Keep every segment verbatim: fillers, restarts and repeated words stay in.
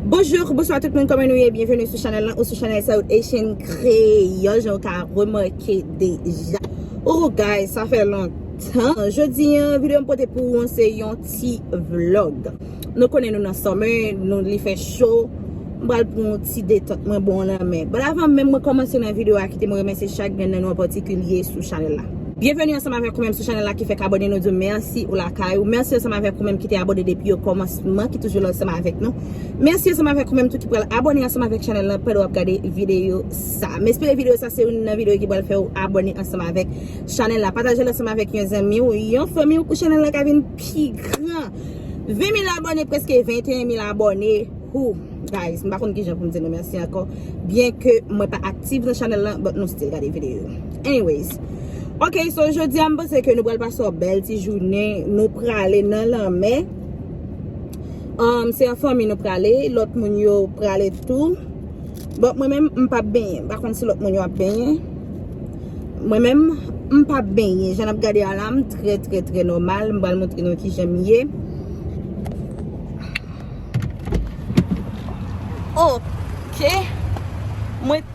Bonjou, bonswa tout moun, kòman nou ye? Byenveni sou chanèl lan ou sou chanèl South Asian Creole, jan w ka remake deja. Oh guys, sa fè lontan. Jodi a, videyo m pote pou ou an se yon ti vlog. Nou konnen nou nan summer, nou li fè cho. M pral pran yon ti detant, mwen bon lanmè. But avan menm mwen kòmanse nan videyo a, kite mwen remèsye chak grenn nan nou an patikilye sou chanèl la. Byenveni ansanm avèk ou menm sou chanèl la ki fèk abòne, nou di w mèsi ou lakay ou. Mèsi ansanm avèk ou menm ki te abòne depi o kòmansman, ki toujou la ansanm avèk nou. Mèsi ansanm avèk ou menm tou ki pral abòne ansanm avèk chanèl la pandan w ap gade videyo sa. M espere videyo sa se youn nan videyo ki pral fè w abòne ansanm avèk chanèl la. Pataje l ansanm avèk yon zanmi w, yon fanmi w pou chanèl la ka vin pi gran. Ven mil abòne, prèske venteyen mil abòne. Whew, guys, m pa konn kijan pou m di nou mèsi ankò. Byen ke mwen pa aktif nan chanèl lan, but nou still gade videyo yo. Anyways. Ok, so jodi a m panse ke nou pral pase yon bèl ti jounen. Nou prale nan lanmè. Um, se an fanmi nou prale, lòt moun yo prale tou. But mwen menm, m p ap benyen. M pa konn si lòt moun yo ap benyen. Mwen menm, m p ap benyen. Jan n ap gade a la, m trè, trè, trè nòmal. M pral montre nou kijan m ye. Ok. Mwen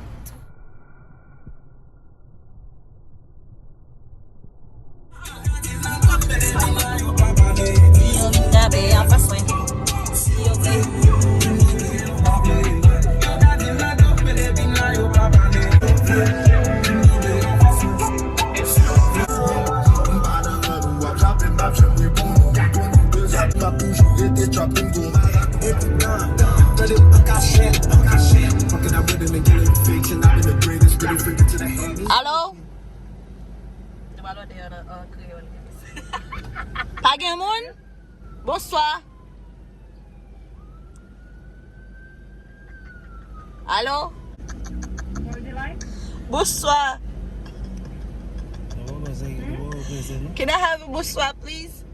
Alo? Pa gen moun? Bonswa. Alo? Bonswa. Can I have a bonswa, please?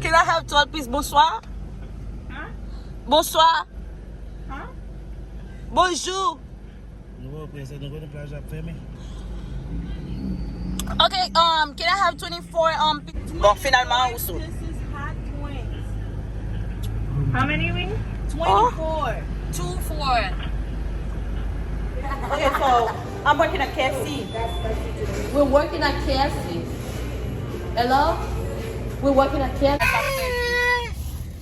Can I have twelve, please? Bonswa. Bonswa. Bonjou. Nou wè w prezan, nou konnen plaj la ap fèmen. Ok, um, can I have twenty-four, um, bon, finalman, ou sou. How many wings? Twenty-four. Two, four. Okay, so I'm working at K F C. We're working at K F C. Hello? We're working at K F C.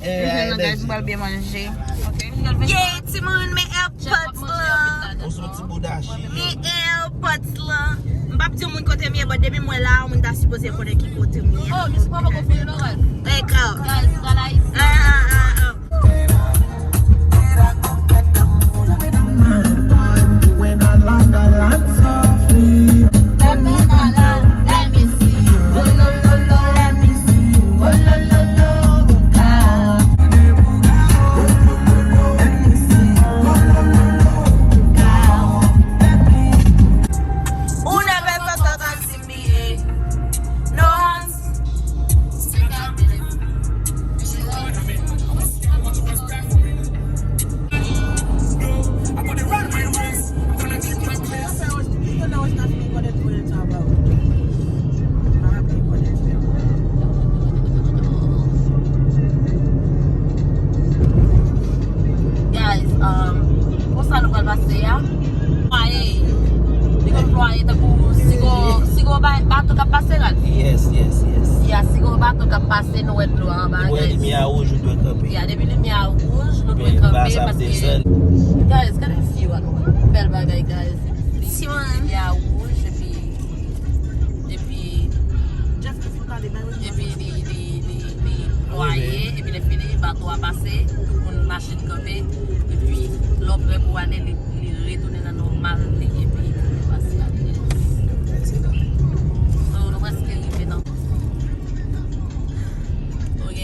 Eh, guys, m pral byen manje. Ok. Ye, timoun, men AirPods lan. Ou sou ti bouda chili. Men AirPods lan. M p ap di yon moun kote m ye, but depi m wè la, yon moun ta sipoze konnen ki kote m ye. Oh, nou sipoze poko fini lòt. Guys, guys. Ah, ah, ah, ah. Guys, um, konsa nou pral pase a. Plwaye. Li konn plwaye tankou sigo, sigo ba-, bato k ap pase, right? Yes, yes, yes. Ya, sigo bato k ap pase, nou wè dlo a anba, guys. Depi limyè a wouj, ou dwe kanpe. Ya, depi limyè a wouj, nou dwe kanpe, paske, guys, gade view a. Bèl bagay, guys. Limyè a wouj, epi, epi, epi li, li, li, li plwaye, epi lè fini, bato a pase, tout moun mache kanpe, epi lè w prè pou w ale, li, li retounen nan nòmal li, epi li pase apre. So, nou prèske rive nan. Ok.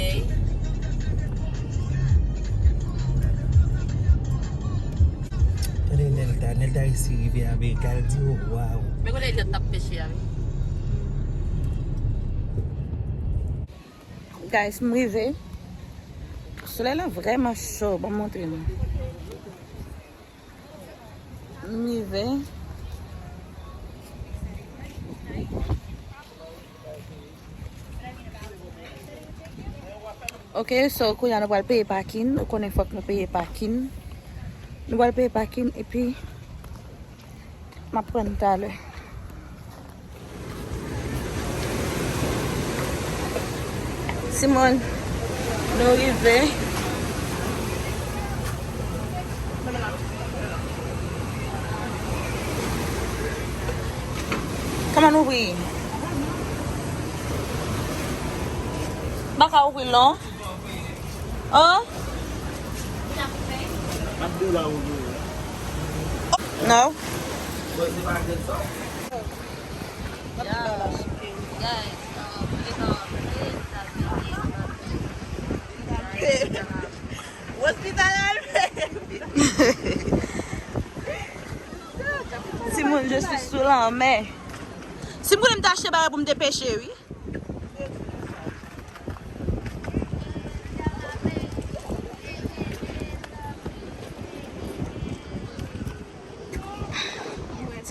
Tande Nelda, Nelda resi rive Amerika, l di, oh, waw. Men kote Eliot t ap peche a, wi. Guys, m rive. Solèy la vrèman cho, ban m montre nou. M rive. Ok, so kounye a nou pral peye pakin. Ou konnen fòk nou peye pakin. Nou pral peye pakin epi m ap pran n talè. Simon, nou rive. Kòman nou ouvri? M pa ka ouvri l non. An? No. Timoun, je suis sous la mer. Si m konnen m te achte bagay pou m te peche, wi.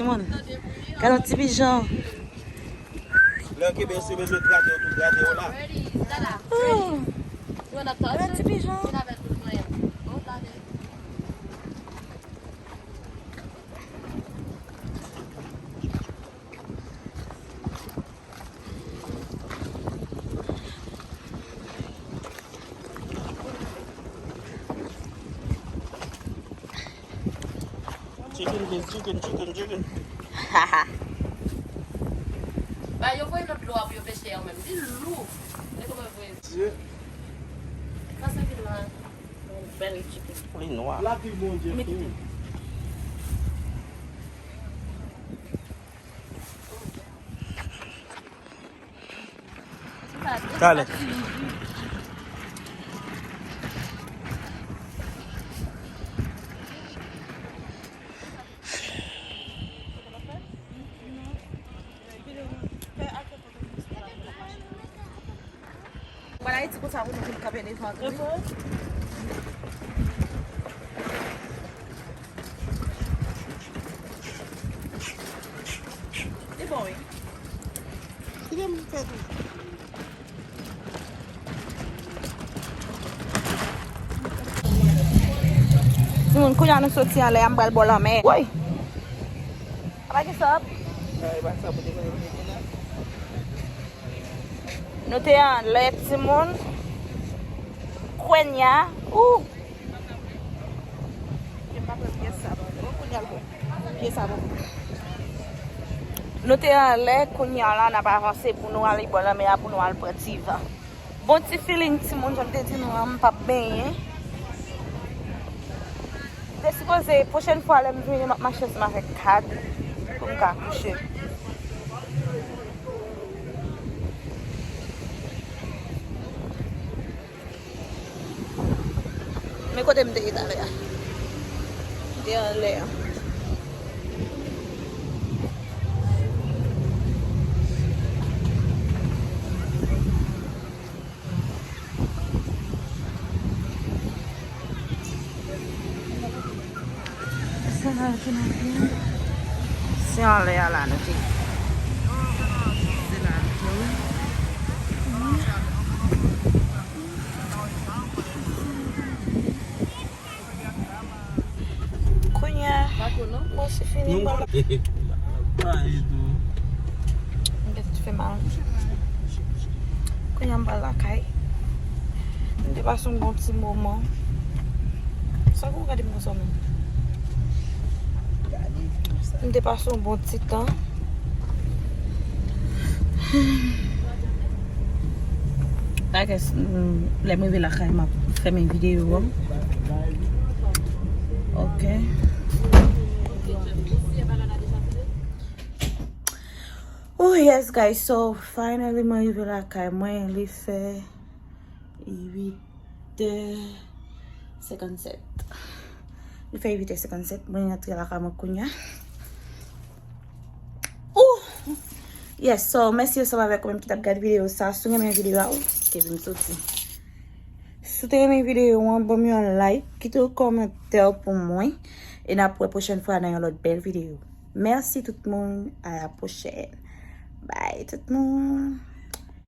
Timoun, gade yon ti pijan. Lè w kenbe yo, si yo bezwen grate yo, tou grate yo la. Oh. Gade yon ti pijan. Chicken, please, chicken, chicken, chicken. Ba yo voye lòt dlo a pou yo peche yo menm. Li lou. Li kòman voye. Pase vin la. Bèl chicken. Li nwa. Lapli Bondye fini. Talè. Pral Ayiti konsa pou nou vin kanpe devan tou. Li bon, wi. Kite m fè tou. Timoun, kounye a nou soti anlè a, m pral bò lanmè. Woy! Apa gen sab? Nou te anlè, timoun. Kounye a, ou! Nou te anlè, kounye a la, n ap avanse pou nou ale bò lanmè a, pou nou al pran ti van. Bon ti feeling, timoun, jan m te di nou an, m p ap benyen. M te sipoze, pwochèn fwa, lè m vini, m ap mache ansanm avèk Kad pou m ka kouche. Men kote m te ye talè a? M te anlè a. Se anlè a la nou te ye. Se la nou te ye. Kounye a, mwen se fini, mwen la. Mwen gen tèt fè mal. Kounye a, m pral lakay. M te pase yon bon ti moman. Sa pou w gade m konsa menm? M te pase yon bon ti tan. I guess, mm, lè m rive lakay, m ap fèmen videyo an. Ok. Oh, yes, guys. So, finally, mwen rive lakay mwen. Li fè uit è senkannsèt. Li fè uit è senkannsèt. Mwen rantre lakay mwen kounye a. Ooh! Yes, so, mèsi ansanm avèk ou menm ki t ap gade videyo sa. Si w renmen videyo a, ou, kenbe m soti. Si w te renmen videyo an, ban m yon like, kite yon kòmantè pou mwen, e n ap wè pwochèn fwa nan yon lòt bèl videyo. Mèsi tout moun, à la prochaine. Bye tout moun.